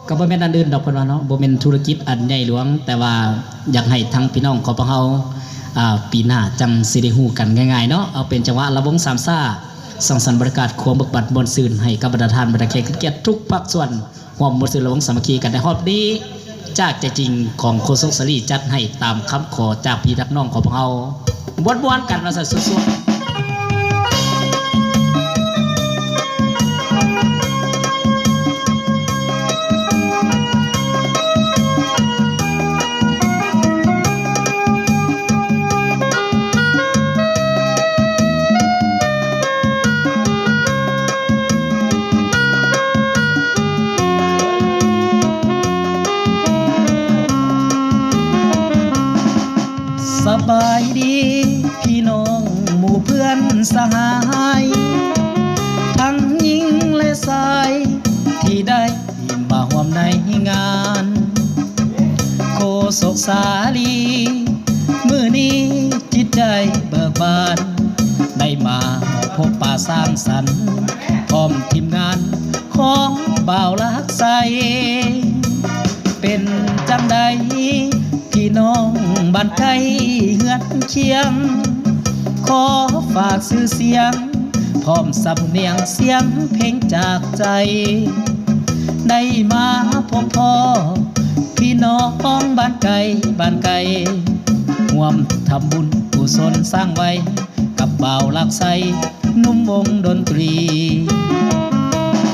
ກໍບໍ່ແມ່ນອັນອື່ນດອກ ເພິ່ນວ່າເນາະ, ບໍ່ແມ່ນທຸລະກິດອັນໃຫຍ່ຫຼວງ, ແຕ່ວ່າຢາກໃຫ້ທັງພີ່ນ້ອງຂອງພວກເຮົາ ອ່າ ປີໜ້າຈັ່ງຊິໄດ້ຮູ້ກັນງ່າຍໆເນາະ. ເອົາເປັນຈັງຫວະລຳວົງສາມຊາ ສ້າງສັນບັນຍາກາດຄວາມເບີກບານມ່ວນຊື່ນໃຫ້ກັບບັນດາທ່ານບັນດາແຂກເກີດກຽດທຸກພາກສ່ວນ ຮ່ວມມ່ວນຊື່ນລະວົງສາມັກຄີກັນໃນຮອບນີ້. ຈາກໃຈຈິງຂອງໂຄສົກສາລີ ຈັດໃຫ້ຕາມຄຳຂໍຈາກພີ່ຈາກນ້ອງຂອງພວກເຮົາ. ມ່ວນໆກັນວ່າຊັ້ນ ສວດໆ. ສະບາຍດີພີ່ນ້ອງໝູ່ເພື່ອນສະຫາຍ ທັງຍິງແລະຊາຍ ທີ່ໄດ້ມາຮ່ວມໃນງານ. ໂຄສົກສາລີ ມື້ນີ້ຈິດໃຈເບີກບານ ໄດ້ມາພົບປະສ້າງສັນ ພ້ອມທີມງານຂອງບ່າວລັກໄຊ. ເປັນຈັ່ງໃດພີ່ນ້ອງບ້ານໃກ້ເຮືອນຄຽງ ຂໍຝາກຊື່ສຽງ ພ້ອມສຳນຽງສຽງເພງຈາກໃຈ ໄດ້ມາພົບພໍ້ພີ່ນ້ອງບ້ານໃກ້ບ້ານໄກ ຮ່ວມທຳບຸນກຸສົນສ້າງໄວ້ ກັບບ່າວລັກໄຊ ໜຸ່ມວົງດົນຕຣີ. ໂຄ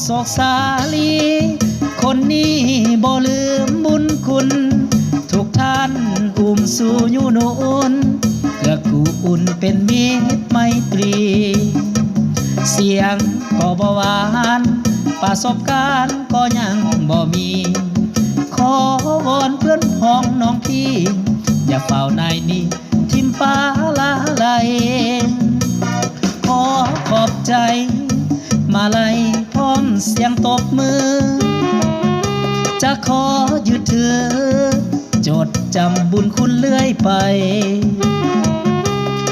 ສົກສາລີ ຄົນນີ້ບໍ່ລືມບຸນຄຸນ ທຸກທ່ານອຸ້ມຊູຢູ່ໜູນ ເກື້ອກູ່ອຸ່ນເປັນມິດໄມຕຣີ. ສຽງກໍບໍ່ຫວານ ປະສົບການກໍຍັງບໍ່ມີ ຂໍວອນເພື່ອນພ້ອງນ້ອງພີ່ ຢ່າຟ້າວນາຍໜີ ຖິ້ມປາລະໄລ. ຂໍຂອບໃຈມາໄລພ້ອມສຽງຕົບມື ຈະຂໍຍຶດຖື ຈົດຈຳບຸນຄຸນເລື້ອຍໄປ.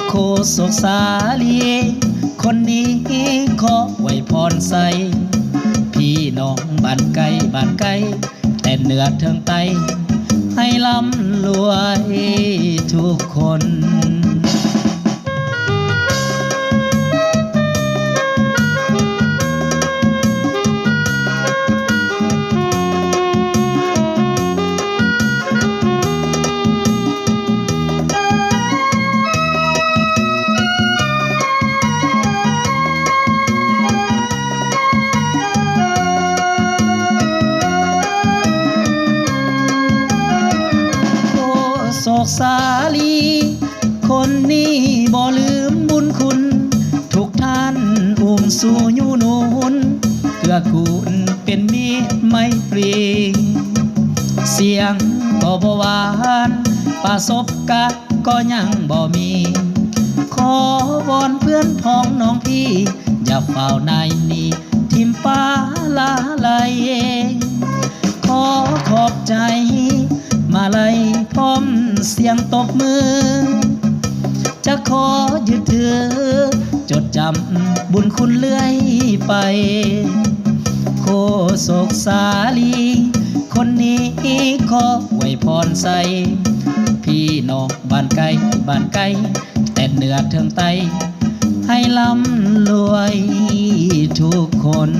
ໂຄສົກສາລີ ຄົນນີ້ຂໍອວຍພອນໃສ່ ພີ່ນ້ອງບ້ານໃກ້ບ້ານໄກ ແຕ່ເໜືອເທິງໃຕ້ ໃຫ້ລ່ຳລວຍທຸກຄົນ. ໂຄສົກສາລີ ຄົນນີ້ບໍ່ລືມບຸນຄຸນ ທຸກທ່ານອຸ້ມຊູຢູ່ໜູນ ເກື້ອກູ່ເປັນມິດໄມຕຣີ. ສຽງກໍບໍ່ຫວານ ປະສົບການ ກໍຍັງບໍ່ມີ ຂໍວອນເພື່ອນພ້ອງນ້ອງພີ່ ຢ່າຟ້າວນາຍໜີ ຖິ້ມປາລະໄລ. ຂໍຂອບໃຈມາໄລພ້ອມສຽງຕົບມື ຈະຂໍຍຶດຖື ຈົດຈຳບຸນຄຸນເລື້ອຍໄປ. ໂຄສົກສາລີ ຄົນນີ້ຂໍອວຍພອນໃສ່ ພີ່ນ້ອງ ບ້ານໃກ້ບ້ານໄກ ແຕ່ເໜືອເທິງໃຕ້ ໃຫ້ລ່ຳລວຍທຸກຄົນ.